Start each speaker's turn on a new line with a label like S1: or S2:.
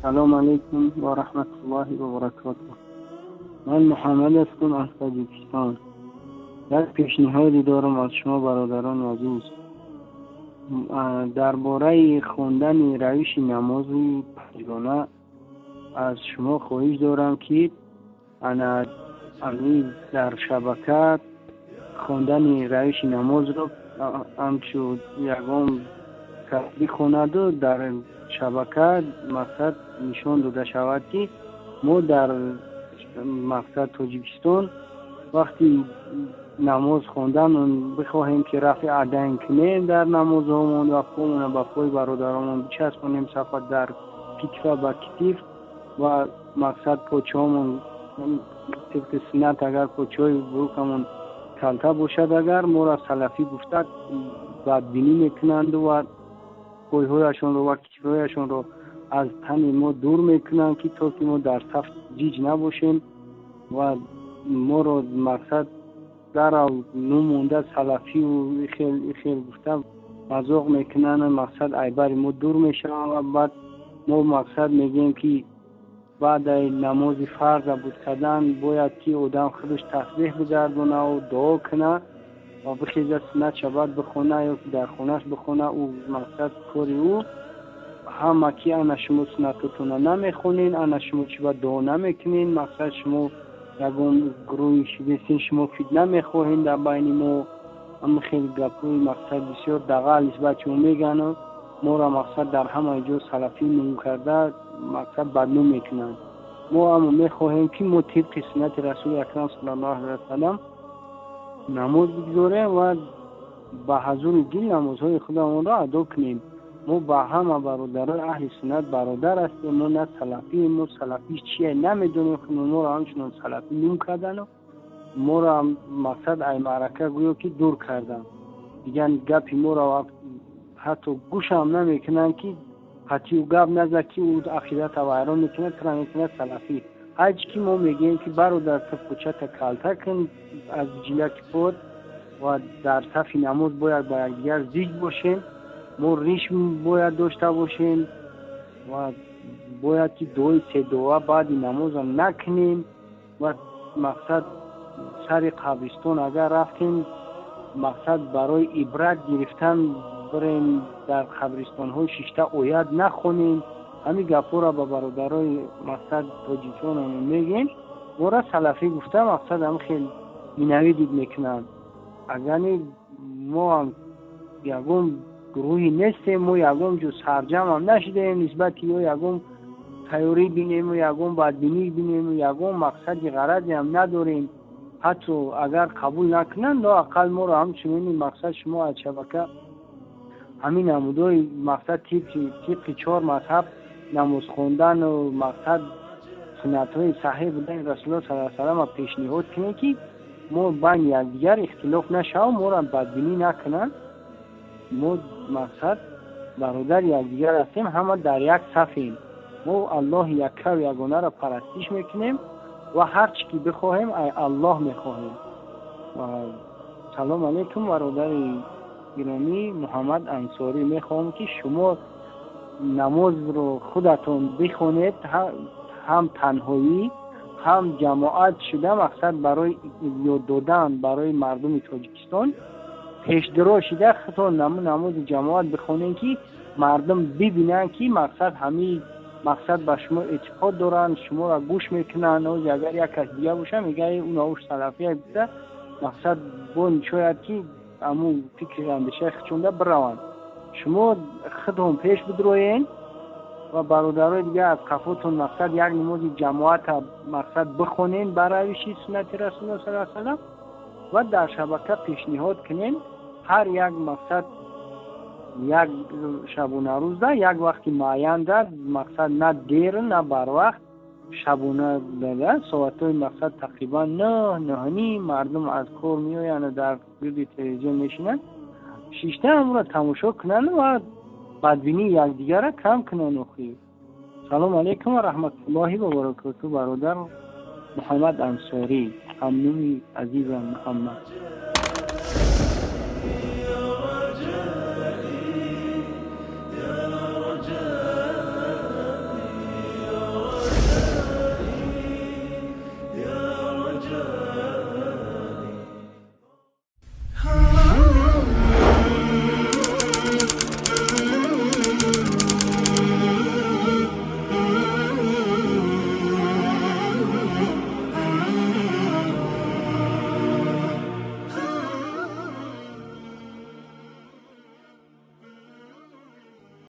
S1: Салом алейкум ва раҳматуллоҳи ва баракотуҳ. Ман Муҳаммад ҳастам аз Тоҷикистон. Як пешниҳоде дорам аз шумо, бародарони азиз, дар бораи хондани равиши намози панҷгона. Аз шумо хоҳиш дорам, ки ана дар шабака хондани равиши намозро ҳамчун ягон кас бихонаду дар шабака мақсад нишон дода шавад, ки мо дар мақсад Тоҷикистон вақти намоз хондан бихоҳем, ки рафъи ядайн кунем дар намозҳомон ва помона ба пои бародаромон бичаспонем, сафа дар китфа ба китиф ва мақсад почаҳомон тибқи суннат, агар почаҳои бурукамон калта бошад, агар моро салафӣ гуфта бадбинӣ мекунанду ва пойҳояшонро ва китфҳояшонро аз тани мо дур мекунанд, ки то ки мо дар саф ҷиҷ набошем, ва моро мақсад дарав нумонда салафию ихел ихел гуфта мазоқ мекунанд, мақсад айбари мо дур мешаванд. Ва баъд мо мақсад мегӯем, ки баъдаи намози фарз абуд кардан бояд ки одам худаш тасбеҳ бигардонаву дуо кунад ва бихеза, суннат шабад бихона ё ки дар хонааш бихона. Ӯ мақсад кори ӯ ҳама ки ана шумо суннатотона намехонен, ана шумо чӣ ба дуо намекунен, мақсад шумо ягон гурӯҳи шудесин, шумо фитна мехоҳем дар байни мо. Ама хеле гапҳои мақсад бисёр дағал нисбат шумо мегану моро мақсад дар ҳамаи ҷо салафӣ ном карда мақсад бадном мекунанд. Мо аммо мехоҳем, ки мо тибқи суннати Расули Акрам саллаллоҳу алайҳи васалам намоз бигзорем ва ба ҳазури дил намозҳои худамонро адо кунем. Мо ба ҳама бародарои аҳли суннат бародар ҳастем. Мо на салафием, мо салафӣ чие намедонем. Моро ҳамчунон салафӣ ном кардану моро мақсад ай маърака гӯё ки дур карданд. Дигар гапи моро ҳатто гӯшам намекунанд, ки қатъию гап назад, ки ӯ ақидата вайрон мекунад, тура мекунад салафӣ. Ҳарчи ки мо мегӯем, ки бародар, ту пӯчата калта кун аз ҷилаки под ва дар сафи намоз бояд ба якдигар зич бошем, мо риш бояд дошта бошем ва бояд ки дуои седуа баъди намоза накунем ва мақсад сари қабристон агар рафтем, мақсад барои ибрат гирифтан бирем, дар қабристонҳо шишта оят нахонем. Ҳамин гапҳоро ба бародарои мақсад тоҷиконам мегӯем. Моро салафӣ гуфта мақсад ҳам хел ненавидить мекунанд. Агарни мо ҳам ягон гурӯҳе нестем, мо ягон ҷо сарҷамъам нашидаем нисбати ё ягон тайёрӣ бинему ягон бадбинӣ бинему, ягон мақсади ғаразеам надорем. Ҳатто агар қабул накунанд, лоақал моро ҳамчунин мақсад шумо аз шабака ҳамин намудҳои мақсад тибқи чор мазҳаб намоз хондану мақсад суннатҳои саҳеҳ будани Расулуллоҳ саллаллоҳу алайҳи васаллама пешниҳод кунем, ки мо байни якдигар ихтилоф нашавам, моро бадбинӣ накунанд. Мо мақсад бародари якдигар ҳастем, ҳама дар як сафем. Мо Аллоҳи яккаву ягонаро парастиш мекунем ва ҳар чӣ ки бихоҳем, ай Аллоҳ мехоҳем. Салом алейкум, бародари гиромӣ Муҳаммад Ансорӣ. Мехоҳам, ки шумо намозро худатон бихонед, ҳам танҳоӣ, ҳам ҷамоат шуда, мақсад барои ёд додан барои мардуми Тоҷикистон пешдиро шида худтон намози ҷамоат бихонед, ки мардум бибинанд, ки мақсад ҳамин мақсад ба шумо эътиқод доранд, шуморо гӯш мекунанд. Оз агар як кас дига боша, мега унаош салафия гуфта мақсад бо шояд ки ҳамун фикри андешаи худшонда бираванд. Шумо худтон пеш бидроен ва бародарои дигар аз қафотон мақсад як намози ҷамоата мақсад бихонен бар равиши суннати Расулуллоҳ саллаллоҳу алайҳи васаллам ва дар шабака пешниҳод кунем. Ҳар як мақсад як шабонарӯзда як вақти муайянда, мақсад на дер, на барвақт, шабона дада соатҳои мақсад тақрибан 9, 9:30 мардум аз кор меоянд, дар гирди телевизион мешинанд, шишта ҳамонро тамошо кунанд ва бадбинии якдигарро кам кунанд. Охир, салому алайкум ва раҳматуллоҳи ва баракоту, бародар Муҳаммад Ансорӣ, ҳамнуми азизам Муҳаммад.